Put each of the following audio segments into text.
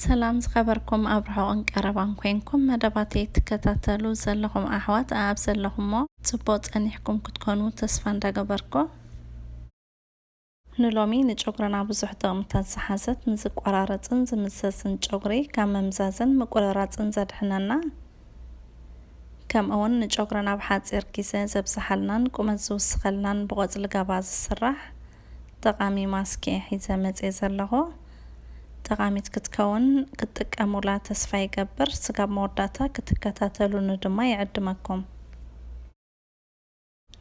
ሰላም ዝኸበርኩም ኣብ ርሑቕን ቀረባን ኮንኩም መደባተይ ትከታተሉ ዘለኹም ኣሕዋት ኣብ ዘለኹሞ ጽቡቕ ጸኒሕኩም ክትኮኑ ተስፋ እንዳገበርኩ። ንሎሚ ንጨጉርና ብዙሕ ጥቕምታት ዝሓዘት ንዝቆራረጽን ዝምዘዝን ጨጉሪ ካብ ምምዛዝን ምቁርራጽን ዘድሕነና፣ ከምኡውን ንጨጉርና ብሓጺር ግዜ ዘብዝሓልናን ቁመት ዝውስኸልናን ብቆጽሊ ጋባ ዝስራሕ ጠቓሚ ማስክ እየ ሒዘ መጽየ ዘለኹ። ጠቓሚት ክትከውን ክትጥቀሙላ ተስፋ ይገብር። ስጋብ መወዳእታ ክትከታተሉኒ ድማ ይዕድመኩም።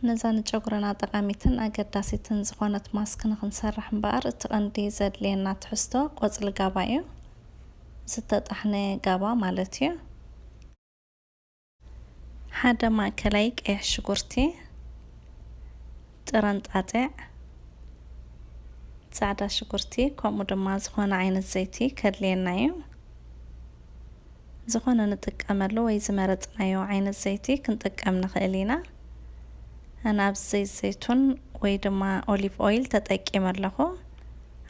ነዛ ንጨጉርና ጠቓሚትን ኣገዳሲትን ዝኾነት ማስክ ንኽንሰርሕ እምበኣር፣ እቲ ቀንዲ ዘድልየና ትሕዝቶ ቆጽሊ ጋባ እዩ። ዝተጣሕነ ጋባ ማለት እዩ። ሓደ ማእከላይ ቀይሕ ሽጉርቲ፣ ጥረንጣጢዕ፣ ጻዕዳ ሽጉርቲ፣ ከምኡ ድማ ዝኾነ ዓይነት ዘይቲ ከድልየና እዩ። ዝኾነ ንጥቀመሉ ወይ ዝመረጽናዮ ዓይነት ዘይቲ ክንጥቀም ንኽእል ኢና። ኣነ ኣብዚ ዘይት ዘይቱን ወይ ድማ ኦሊቭ ኦይል ተጠቂመ ኣለኹ።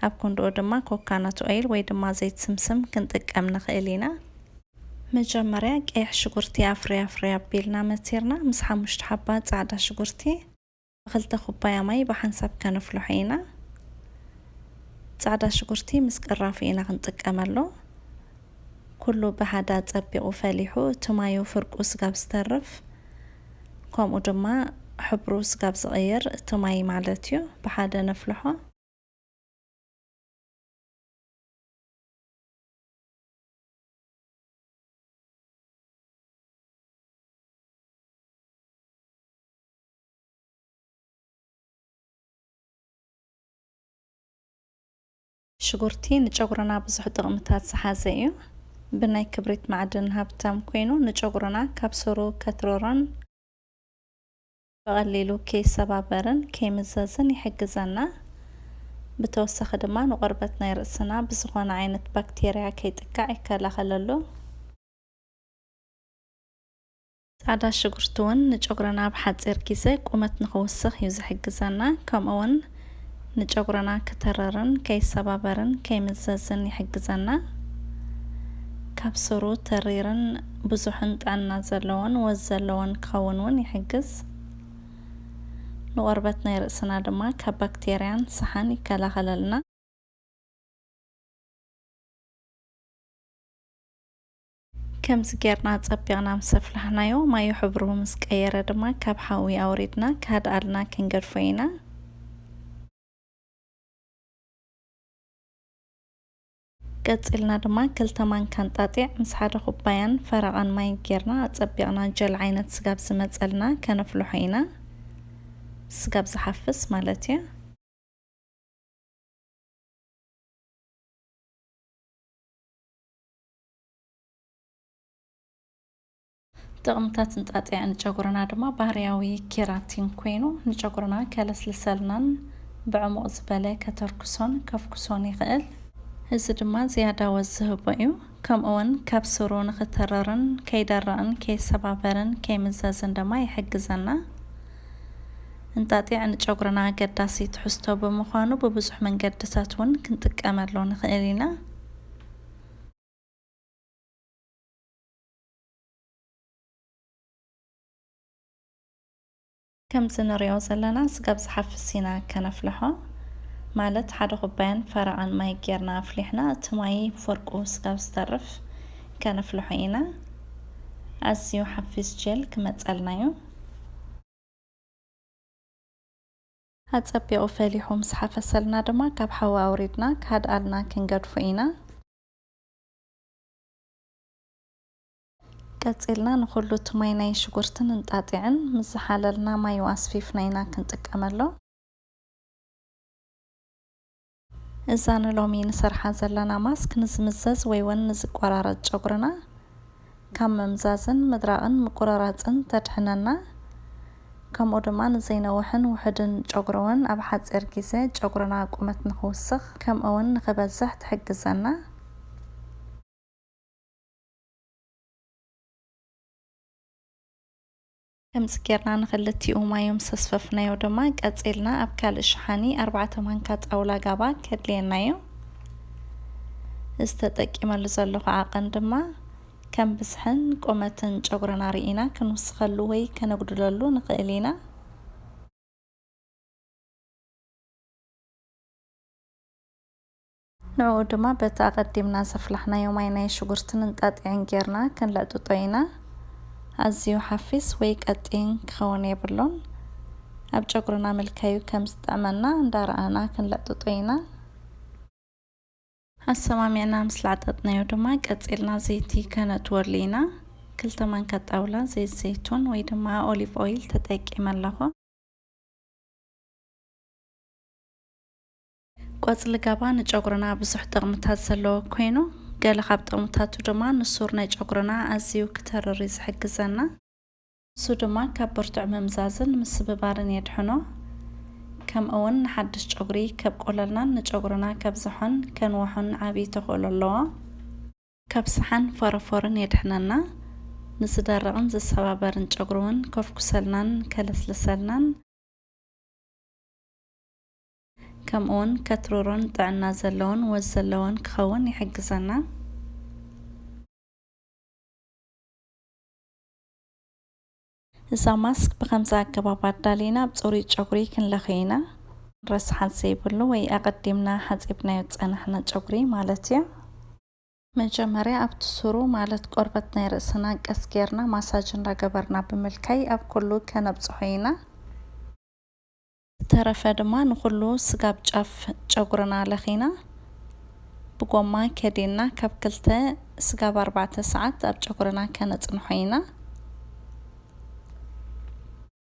ኣብ ክንድኡ ድማ ኮካናት ኦይል ወይ ድማ ዘይት ስምስም ክንጥቀም ንኽእል ኢና። መጀመርያ ቀይሕ ሽጉርቲ ኣፍሪ ኣፍሪ ኣቢልና መቲርና ምስ ሓሙሽተ ሓባ ጻዕዳ ሽጉርቲ ብክልተ ኩባያ ማይ ብሓንሳብ ከነፍልሖ ኢና። ጻዕዳ ሽጉርቲ ምስ ቅራፉ ኢና ክንጥቀመሉ። ኩሉ ብሓደ ኣጸቢቑ ፈሊሑ እቲ ማዩ ፍርቁ ስጋብ ዝተርፍ፣ ከምኡ ድማ ሕብሩ ስጋብ ዝቕይር እቲ ማይ ማለት እዩ፣ ብሓደ ነፍልሖ። ሽጉርቲ ንጨጉርና ብዙሕ ጥቕምታት ዝሓዘ እዩ። ብናይ ክብሪት ማዕድን ሃብታም ኮይኑ ንጨጉርና ካብ ስሩ ከትርሮን ብቐሊሉ ከይሰባበርን ከይምዘዝን ይሕግዘና። ብተወሳኺ ድማ ንቆርበት ናይ ርእስና ብዝኾነ ዓይነት ባክቴርያ ከይጥቃዕ ይከላኸለሉ። ጻዕዳ ሽጉርቲ እውን ንጨጉርና ብሓጺር ግዜ ቁመት ንኽውስኽ እዩ ዝሕግዘና። ከምኡ እውን ንጨጉርና ክተረርን ከይሰባበርን ከይምዘዝን ይሕግዘና። ካብ ስሩ ተሪርን ብዙሕን ጥዕና ዘለዎን ወዝ ዘለዎን ክኸውን እውን ይሕግዝ። ንቆርበት ናይ ርእስና ድማ ካብ ባክቴርያን ሰሓን ይከላኸለልና። ከምዚ ጌርና ጸቢቕና ምስ ኣፍላሕናዮ፣ ማዩ ሕብሩ ምስ ቀየረ ድማ ካብ ሓዊ ኣውሪድና ክሃድኣልና ክንገድፎ ኢና። ቀጺልና ድማ ክልተ ማንካ እንጣጢዕ ምስ ሓደ ኩባያን ፈረቓን ማይ ጌርና ኣጸቢቕና ጀል ዓይነት ስጋብ ዝመጸልና ከነፍልሖ ኢና። ስጋብ ዝሓፍስ ማለት እዩ። ጥቕምታት እንጣጢዕ ንጨጉርና ድማ ባህርያዊ ኬራቲን ኮይኑ ንጨጉርና ከለስልሰልናን ብዕሙቕ ዝበለ ከተርክሶን ከፍኩሶን ይኽእል። እዚ ድማ ዝያዳ ወዝ ዝህቦ እዩ። ከምኡውን ካብ ስሩ ንኽተረርን ከይደርቕን ከይሰባበርን ከይምዘዝን ድማ ይሕግዘና። እንጣጢዕ ንጨጉርና ኣገዳሲ ትሕዝቶ ብምዃኑ ብብዙሕ መንገድታት እውን ክንጥቀመሉ ንኽእል ኢና። ከምዚ ንሪኦ ዘለና ስጋብ ዝሓፍስ ኢና ከነፍልሖ። ማለት ሓደ ኩባያን ፈረቓን ማይ ጌርና ኣፍሊሕና እቲ ማይ ፍርቁ ስጋብ ዝተርፍ ከነፍልሖ ኢና። ኣዝዩ ሓፊስ ጀል ክመጸልና እዩ። ኣጸቢቑ ፈሊሑ ምስ ሓፈሰልና ድማ ካብ ሓዊ ኣውሪድና ክሃድኣልና ክንገድፎ ኢና። ቀጺልና ንኹሉ እቲ ማይ ናይ ሽጉርትን እንጣጢዕን ምስ ዝሓለልና ማዩ ኣስፊፍና ኢና ክንጥቀመሉ። እዛ ንሎሚ ንሰርሓ ዘለና ማስክ ንዝምዘዝ ወይ እውን ንዝቆራረጽ ጨጉርና ካብ ምምዛዝን ምድራቕን ምቁርራጽን ተድሕነና። ከምኡ ድማ ንዘይነውሕን ውሑድን ጨጉሪ እውን ኣብ ሓጺር ግዜ ጨጉርና ቁመት ንኽውስኽ ከምኡ እውን ንኽበዝሕ ትሕግዘና። ከምዚ ጌርና ንኽልቲኡ ማዩ ምስ ኣስፈፍናዮ ድማ ቀጺልና ኣብ ካልእ ሸሓኒ ኣርባዕተ ማንካ ጣውላ ጋባ ከድልየና እዩ። እዚ ተጠቂመሉ ዘለኹ ዓቐን ድማ ከም ብዝሕን ቁመትን ጨጉርና ርኢና ክንውስኸሉ ወይ ከነጉድለሉ ንኽእል ኢና። ንዕኡ ድማ በቲ ኣቐዲምና ዘፍላሕናዮ ማይ ናይ ሽጉርትን እንጣጢዕን ጌርና ክንለጥጦ ኢና። ኣዝዩ ሓፊስ ወይ ቀጢን ክኸውን የብሉን። ኣብ ጨጉርና ምልካዩ ከም ዝጥዕመና እንዳረኣና ክንለጥጦ ኢና። ኣሰማሚዕና ምስ ላዕጠጥናዮ ድማ ቀጺልና ዘይቲ ከነእትወሉ ኢና። ክልተ ማንካ ጣውላ ዘይት ዘይቱን ወይ ድማ ኦሊቭ ኦይል ተጠቂመ ኣለኹ። ቆጽሊ ጋባ ንጨጉርና ብዙሕ ጥቕምታት ዘለዎ ኮይኑ፣ ገለ ካብ ጥቕምታቱ ድማ ንሱር ናይ ጨጉርና ኣዝዩ ክተርር እዩ ዝሕግዘና። እሱ ድማ ካብ ብርቱዕ ምምዛዝን ምስብባርን የድሕኖ። ከምኡ እውን ንሓድሽ ጨጉሪ ከብቆለልናን ንጨጉርና ከብዝሖን ከንውሖን ዓቢ ተኽእሎ ኣለዎ። ካብ ሰሓን ፎረፎርን የድሕነና። ንዝደረቕን ዝሰባበርን ጨጉሪ እውን ከፍኩሰልናን ከለስልሰልናን፣ ከምኡ እውን ከትርሮን ጥዕና ዘለዎን ወዝ ዘለዎን ክኸውን ይሕግዘና። እዛ ማስክ ብኸምዚ ኣገባብ ኣዳሊና ኣብ ጽሩይ ጨጉሪ ክንለኽዮ ኢና። ረስሓት ዘይብሉ ወይ ኣቐዲምና ሓጺብናዮ ዝጸናሕና ጨጉሪ ማለት እዩ። መጀመርያ ኣብቲ ሱሩ ማለት ቆርበት ናይ ርእስና ቀስ ጌርና ማሳጅ እንዳገበርና ብምልካይ ኣብ ኩሉ ከነብጽሖ ኢና። ዝተረፈ ድማ ንኹሉ ስጋብ ጫፍ ጨጉርና ለኺና ብጎማ ከዲንና ካብ ክልተ ስጋብ ኣርባዕተ ሰዓት ኣብ ጨጉርና ከነጽንሖ ኢና።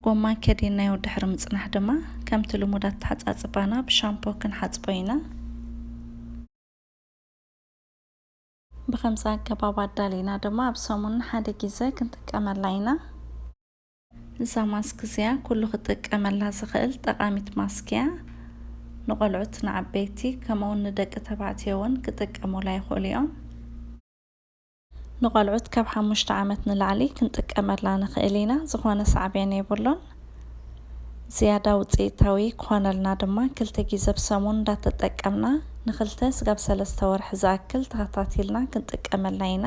ጎማ ከዲንናዮ ድሕሪ ምጽናሕ ድማ ከምቲ ልሙድ ኣተሓጻጽባና ብሻምፖ ክንሓጽቦ ኢና። ብኸምዚ ኣገባብ ኣዳሊና ድማ ኣብ ሰሙን ሓደ ግዜ ክንጥቀመላ ኢና። እዛ ማስክ እዚኣ ኩሉ ክጥቀመላ ዝኽእል ጠቓሚት ማስክ እያ። ንቖልዑት፣ ንዓበይቲ፣ ከምኡውን ንደቂ ተባዕትዮ እውን ክጥቀሙላ ይኽእሉ እዮም። ንቖልዑት ካብ ሓሙሽተ ዓመት ንላዕሊ ክንጥቀመላ ንኽእል ኢና። ዝኾነ ሳዕቤን የብሉን። ዝያዳ ውፅኢታዊ ክኾነልና ድማ ክልተ ግዜ ብሰሙን እንዳተጠቀምና ንኽልተ ስጋብ ሰለስተ ወርሒ ዝኣክል ተኸታቲልና ክንጥቀመላ ኢና።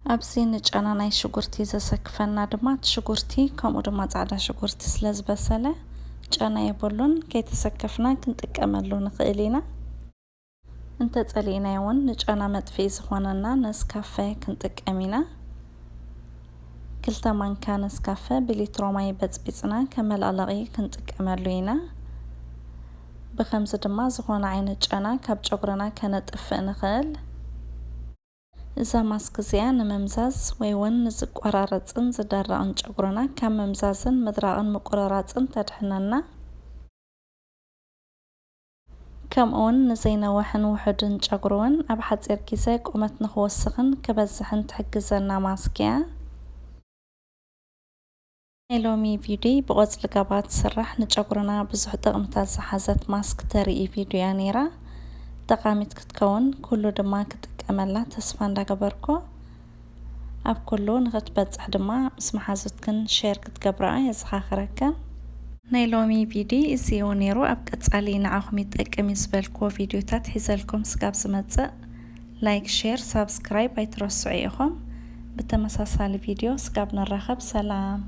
ኣብዚ ንጨና ናይ ሽጉርቲ ዘሰክፈና ድማ እቲ ሽጉርቲ ከምኡ ድማ ጻዕዳ ሽጉርቲ ስለ ዝበሰለ ጨና የብሉን፣ ከይተሰከፍና ክንጥቀመሉ ንኽእል ኢና። እንተጸሊእናዮ እውን ንጨና መጥፍኢ ዝኾነና ነስካፈ ክንጥቀም ኢና። ክልተ ማንካ ነስካፈ ብሊትሮ ማይ በጽቢጽና ከም መለቕለቒ ክንጥቀመሉ ኢና። ብኸምዚ ድማ ዝኾነ ዓይነት ጨና ካብ ጨጉርና ከነጥፍእ ንኽእል። እዛ ማስክ እዚኣ ንምምዛዝ ወይ እውን ንዝቆራረጽን ዝደረቕን ጨጉርና ካብ ምምዛዝን ምድራቕን ምቁርራጽን ተድሕነና። ከምኡውን ንዘይነውሕን ውሑድን ጨጉሪ እውን ኣብ ሓጺር ግዜ ቁመት ንኽወስኽን ክበዝሕን ትሕግዘና ማስክ እያ። ናይ ሎሚ ቪድዮ ብቆጽሊ ጋባ ትስራሕ ንጨጉርና ብዙሕ ጥቕምታት ዝሓዘት ማስክ ተርኢ ቪድዮ እያ ነይራ። ጠቓሚት ክትከውን ኩሉ ድማ ክጥቀመላ ተስፋ እንዳገበርኩ፣ ኣብ ኩሉ ንኽትበጽሕ ድማ ምስ መሓዙትክን ሼር ክትገብርኣ የዘኻኽረክን። ናይ ሎሚ ቪድዮ እዚ እዩ ነይሩ። ኣብ ቀጻሊ ንዓኹም ይጠቅም እዩ ዝበልክዎ ቪድዮታት ሒዘልኩም ስጋብ ዝመጽእ ላይክ፣ ሼር፣ ሳብስክራይብ ኣይትረስዑ ኢኹም። ብተመሳሳሊ ቪድዮ ስጋብ ንራኸብ፣ ሰላም።